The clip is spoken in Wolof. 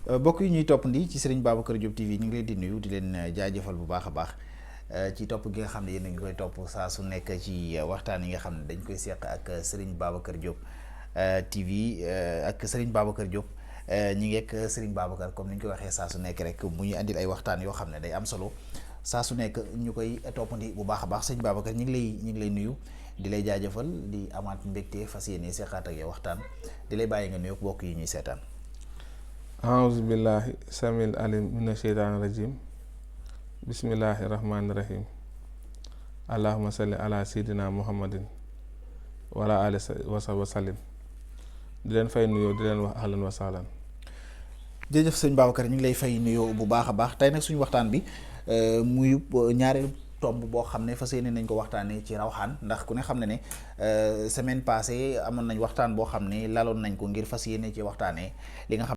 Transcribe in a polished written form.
mbokk yi ñuy toppandi ci Serigne Babacar Diop TV ñu ngi leen di nuyu di leen jaajëfal bu baax a baax ci topp gi nga xam ne yéen a ngi koy topp saa su nekk ci waxtaan yi nga xam ne dañ koy seq ak Serigne Babacar Diop TV ak Serigne Babacar Diop ñi ngi ak Serigne Babacar comme ni ñu koy waxee saa su nekk rek mu ñuy andil ay waxtaan yoo xam ne day am solo saa su nekk ñu koy toppandi bu baax a baax Serigne Babacar ñu ngi lay nuyu di lay jaajëfal di amaat mbégte fas yéene seqaat ak yow waxtaan di lay bàyyi nga nuyu mbokk yi ñuy seetaan. أعوذ بالله السميع العليم من الشيطان الرجيم بسم الله الرحمن الرحيم اللهم صل على سيدنا محمد وعلى آله وصحبه وسلم di leen fay nuyoo di leen wax ahlan wa sahlan. jërëjëf sëñ Babacar ñu ngi lay fay nuyoo bu baax a baax tey nag suñu waxtaan bi muy ñaareelu tomb boo xam ne fas yéene nañ ko waxtaanee ci rawxaan ndax ku ne xam ne semaine passée amoon nañ waxtaan boo xam ne laloon nañ ko ngir fas yéene ci waxtaanee li nga xam